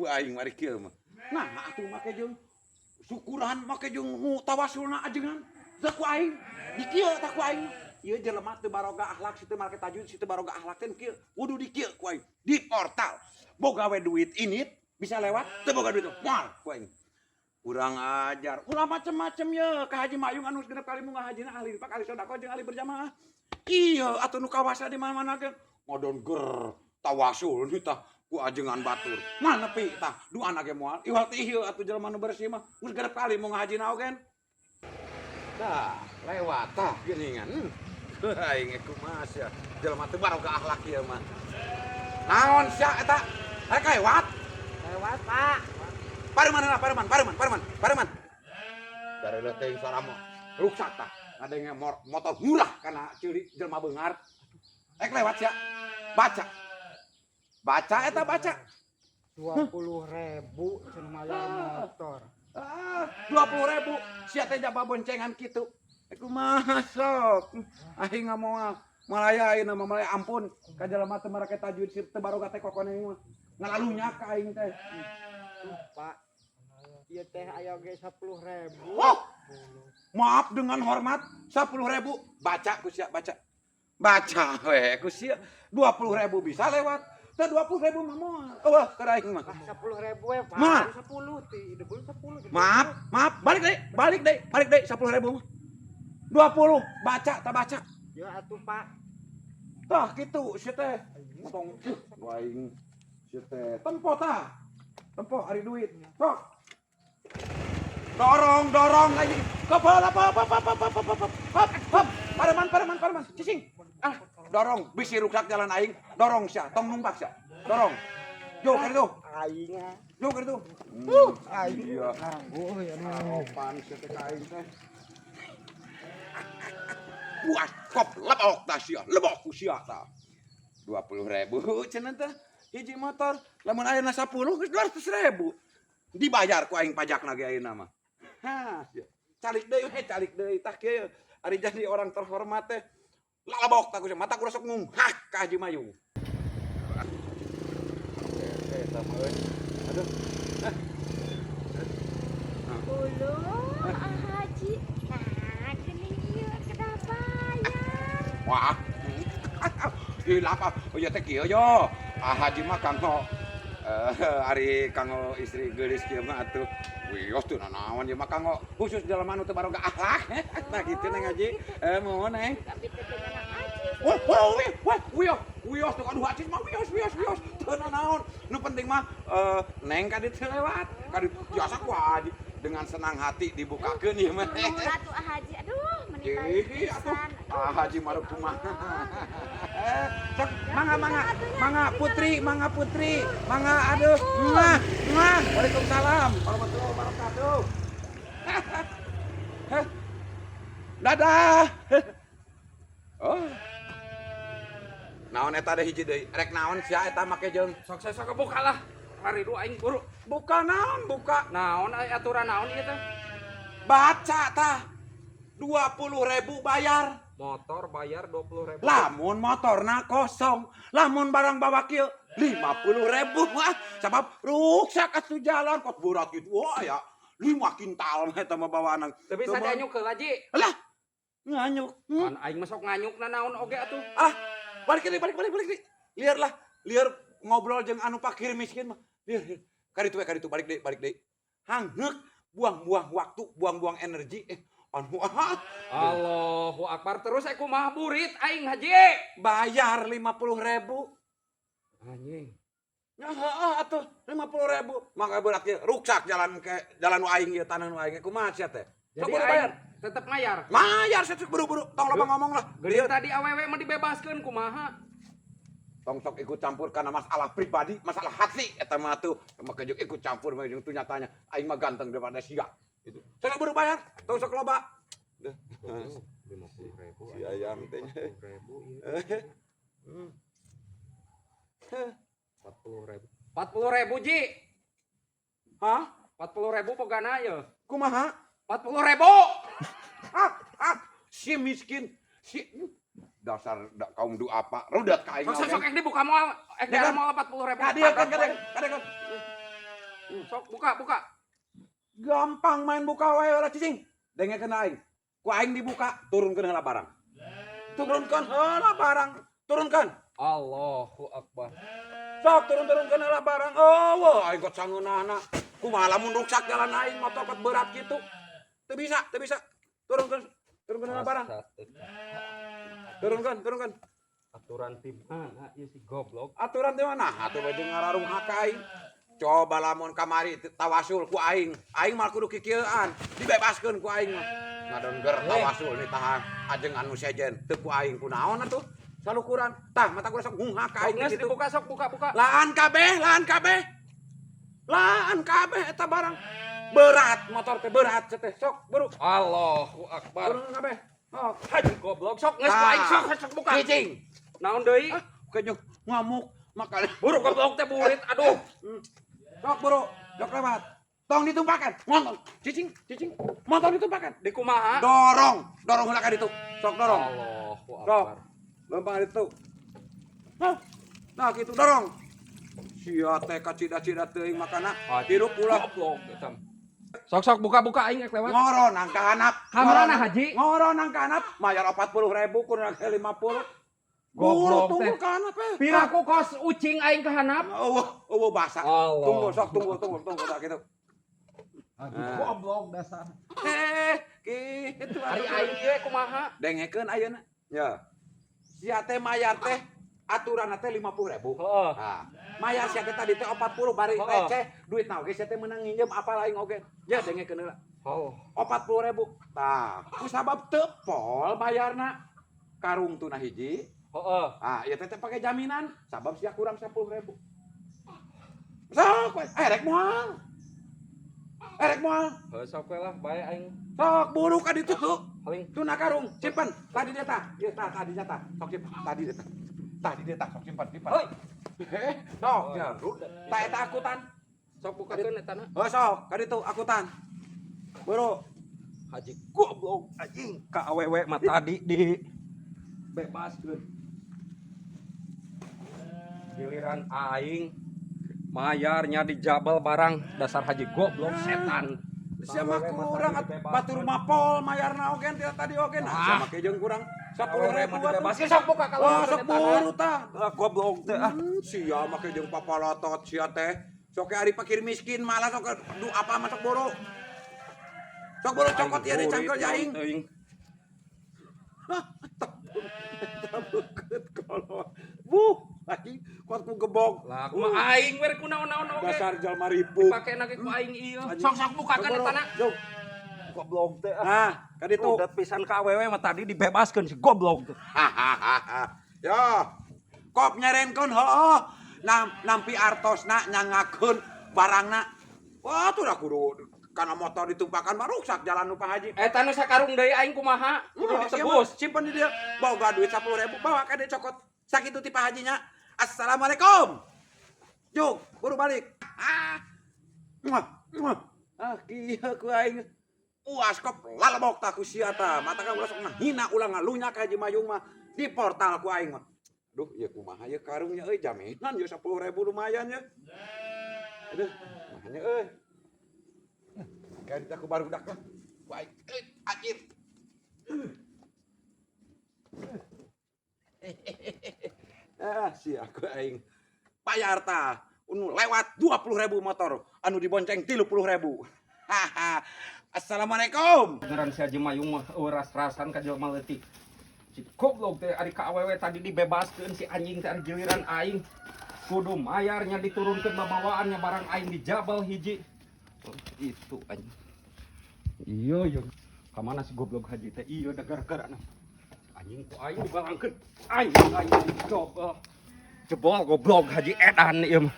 Ku aing mari kieu mah. Nah, atuh make jeung syukuran, make jeung nu tawasulna ajengan. Tah, ku aing di kieu tah ku aing. Ieu jelema teu baroga akhlak, situ make tajwid, situ baroga akhlak teh kieu. Kudu di kieu ku aing. Di portal. Boga we duit ini bisa lewat, teu boga duit moal ku aing. Kurang ajar. Ulah macem-macem ya ka Haji Mayung anu 6 kali munggah hajina, ahli infak, ahli sedekah, jeung ahli berjamaah. Iya, atuh nu kawasa di mana-mana ge ngodon ger tawasul nih tah ku ajengan batur. Mana nepi tah duana ge moal. Iwal teh ieu atuh jelema nu bersih mah geus 6 kali munggah hajina oge. Tah, lewat tah geuningan. Aing ge kumaha sia. Jelema teu baroga akhlak ieu mah. Naon sia eta? Rek lewat? Lewat, Pak. Pareman lah, pareman, pareman, pareman, pareman. Dari leutik suara mah ruksak tah. Ngadenge motor murah kana ceuli jelema beunghar. Rek lewat sia. Baca. Baca eta, baca. 20 ribu cenah mayar motor. Ah, 20 ribu. Sia teh jaba boncengan kitu. Kumaha sok? Aing moal malaya ayeuna mah, malaya ampun ka jelema teu marake tajwid, teu baroga teh kokone mah. Ngalalunya ka aing teh. Tuh, Pak. Ieu teh aya ge 10 ribu. Oh, maaf, dengan hormat, 10 ribu. Baca ku sia, baca. Baca we ku sia. 20 ribu bisa lewat. Teh 20 ribu mah moal. Oh, keur aing mah. Ah, 10 ribu we, Pak. Mah. 10 ti, debul 10. Maaf, maaf, balik deh, balik deh, balik deh 10 ribu mah. 20, baca, tak baca. Ya atuh, Pak. Tah gitu sia teh. Motong aing sia teh. Tempo tah. Tempo ari duit. Sok. Dorong, dorong lagi. Kepala apa apa apa apa apa apa apa apa. Pareman, pareman, pareman. Cicing. Ah, dorong bisi ruksak jalan aing. Dorong sia, tong numpak sia. Dorong. Yo, ka ditu. Aing ah. Yo, ka ditu. Aing. Iya. Oh, ya aduh. Sopan sia teh ka aing teh. Puas kop lebok tah sia, lebok ku sia tah. 20 ribu cenah teh hiji motor, lamun ayeuna 10 geus 200 ribu. Dibayar ku aing pajakna ge ayeuna mah. Hah, sia. Calik deui we, calik deui tah kieu. Ari jadi orang terhormat teh lalebok tah ku sia, mata ku sok ngunghak ka Haji Mayung. Oke, sama euy. Aduh. Uluh, ah Haji. Nah, geuning ieu kedah bayar. Wah. Gila apa? Oh ya teh kieu yo. Ah, Haji mah kanggo ari kanggo istri geulis kieu mah atuh. Wios tuh nanaon ieu mah kanggo khusus jelema nu teu baroga akhlak. Nah gitu, Neng Haji. Eh, mohon, Neng. Tapi teh dengan Haji. Wah, wah, wih, wah, wios, wios tuh, aduh, Haji mah wios, wios, wios. Teu nanaon. Nu penting mah Neng ka ditu lewat. Ka ditu biasa ku Haji dengan senang hati dibukakeun ieu mah. Nuhun atuh, ah Haji. Aduh, meni Ih, atuh. pisan. Ah, Haji maruk kumaha. Sok, mangga, mangga, mangga putri, mangga putri, mangga, aduh, muah, muah. Waalaikumsalam warahmatullahi wabarakatuh. Heh. Dadah. Oh. Naon eta deh hiji deui? Rek naon sia eta make jeung? Sok saya sok buka lah. Hari dua aing buru. Buka naon buka? Naon aya aturan naon ieu teh? Baca tah. 20 ribu bayar. Motor bayar 20 ribu. Lamun motorna kosong, lamun barang bawa kieu 50 ribu ah, sabab ruksak atuh jalan kok berat gitu. Wah ya, 5 kintal mah eta mah bawaan. Teu bisa dianyuk heula, Ji. Lah, nganyuk. Pan aing mah sok nganyuk na naon oge atuh. Ah, balik deui, balik, balik, balik deui. Liar lah, liar ngobrol jeung anu fakir miskin mah. Liar, liar. Kaditu we, kaditu, balik deui, balik deui. Hangheuk, buang-buang waktu, buang-buang energi. Eh, anu ah, Allahu akbar, terus aku kumaha burit aing, Haji? Bayar 50 ribu. Anjing. Ya heeh atuh 50 ribu. Maka berat ge ruksak jalan ke jalan nu aing ieu, tanah nu aing, kumaha sia teh? Jadi Sok buru aing bayar. Tetep mayar. Mayar sia, sok buru-buru, tong loba ngomong lah. Geuning tadi awewe mah dibebaskeun, kumaha? Tong sok ikut campur karena masalah pribadi, masalah hati eta mah tuh. Maka jeung ikut campur mah jeung tuh nyatanya aing mah ganteng daripada sia. Itu. Sok buru bayar, tong sok loba. Duh. 50 ribu. Si ayam teh. 40 ribu ieu. 40 ribu. 40 ribu, Ji. Hah? 40 ribu pogana ye. Kumaha? 40 ribu. Ah, ah, si miskin, si dasar kaum duafa, rudet ka aing. Sok sok sok, ek dibuka moal, ek Ya kan? moal 40 ribu. Kadieu kan, kadieu, kadieu kan. Sok buka, buka. Gampang main buka wae ulah cicing. Dengekeun aing. Ku aing dibuka, turunkeun heula barang. Turunkan heula barang. Turunkan. Allahu Akbar. Sok turun-turunkeun heula barang. Oh, wah aing kot sangeunahna. Kumaha lamun ruksak jalan aing motor kot berat kitu. Teu bisa, teu bisa. Turunkan, turunkan heula barang. Turunkan, turunkan. Aturan ti mana ieu si goblok? Aturan teh mana? Atuh we jeung ngararunghak ka aing. Coba lamun kamari tawasul ku aing. Aing mah kudu kikieuan, dibebaskeun ku aing mah. Ngadengger tawasul nih tahan ajengan nu sejen teu ku aing kunaon atuh. Salukuran. Tah mata gua sok ngunghak ka Sok aing geus kitu. dibuka, sok buka, buka. Laan kabeh, laan kabeh. Laan kabeh eta barang. Berat motor teh berat teh. Sok buru. Allahu Akbar. Turun kabeh. Oh, Haji goblok, sok geus ku aing sok sok buka. Cicing. Naon deui? Ah, kayaknya ngamuk makanya. Buru goblok teh burit, aduh. Sok buru, sok lewat. Tong ditumpakan. Montong. Cicing, cicing. Montong ditumpakan. Di kumaha? Dorong, dorong heula ka ditu. Sok dorong. Allahu Sok. Akbar. Lempang ditu. Hah. Nah gitu dorong. Sia teh kacida-cida teuing makana. Hirup ulah Goblok eta. Sok sok buka buka aing rek lewat. Ngoro nang ka handap. Ka mana, Haji? Ngoro nang ka handap, mayar 40.000 kurang 50. Buru Goblok tunggu teh. ka handap eh. Piraku kos ucing aing ka handap. Eueuh, eueuh basa. Allah. Tunggu sok tunggu tunggu tunggu tak gitu. Aduh, goblok dasar. Eh, kitu Ari aing ieu kumaha? Dengekeun ayeuna. Ya. Sia teh mayar teh aturan teh 50.000. Heeh. Nah, mayar sia teh tadi teh 40 bari Heeh. receh duit na oge sia teh meunang nginjem apa lain oge. Ya dengekeun heula. Oh. 40.000. Tah, ku sabab teu pol bayarna. Karung tuna hiji. Heeh. Ah, ieu teh teh pake jaminan sabab sia kurang 10.000. Sok we, eh rek moal. Eh rek moal. Heuh sok we lah bae aing. Sok buru ka ditu tuh. Paling Tuna karung, simpen. Tadi dia tah. Ieu tah tadi dia tah. Sok simpen. Tadi dia tah. Tadi dia tah, sok simpan, simpan. Hoi. Eh, sok ya. Tah eta akutan. Sok bukakeun eta na. Oh, sok, ka ditu akutan. Buru. Haji goblok anjing ka awewe mah tadi di bebaskeun. Giliran aing mayarnya dijabel barang dasar haji goblok setan. Siapa kurang batur mapol mayarna oge teh tadi oge. Nah, Ah. siapa ke jeung kurang 10.000 atuh. Dibebaskeun sok buka kalau Wah, sok buru tah. Ah, goblok teh ah. Sia make jeung papalotot sia teh. Sok ari pakir miskin malah sok du apa masuk buru. Sok buru cokot ieu di cangkel jaing. Teuing. Hah, tabeukeut kolot. Buh, anjing kuat ku gebog. Lah kumaha aing we rek kunaon-naon oge. Dasar jalma ripuh. Dipake na ge ku aing ieu. Anjing. Sok sok bukakeun Sok buru. eta na. Jauh. Goblok teh ah. Nah, ka ditu. Udah pisan ka awewe mah tadi dibebaskeun si goblok teh. Hahaha. Ya. Kop nyerenkeun heueuh. Nampi artosna nyangakeun barangna. Wah, tuh dah kudu kana motor ditumpakan mah ruksak jalan nu Pak Haji. Eta nu sakarung deui aing kumaha? Kudu Oh, ditebus. Simpen di dia. Boga duit 10.000 bawa ka dieu cokot. Sakitu ti Pak Hajinya. Assalamualaikum. Juk, buru balik. Ah. Muah, muah. Ah, kieu ku aing. Uas kop lalebok tah ku sia tah. Mata ka ulah sok ngahina ulah ngalunya ka Haji Mayung mah di portal ku aing mah. Duh, ieu kumaha ieu karungnya euy jaminan ieu 10.000 lumayan ya. Aduh, kumaha nya euy. Kayak aku baru dak lah. Ku aing euy, anjir. Ah, si aku aing. Bayar tah. Anu lewat 20.000 motor, anu dibonceng 30.000. Haha. Assalamualaikum. Beneran si Haji Mayung mah ras-rasan ka jelema leutik. Si goblok teh ari ka awewe tadi dibebaskeun si anjing teh ari giliran aing. Kudu mayarnya diturunkeun babawaannya barang aing dijabal hiji. Oh, itu anjing. Iya iya. Ka mana si goblok haji teh? Iya da gara-gara anjing ku aing dibalangkeun. Aing aing jebol. Jebol goblok haji edan ieu mah.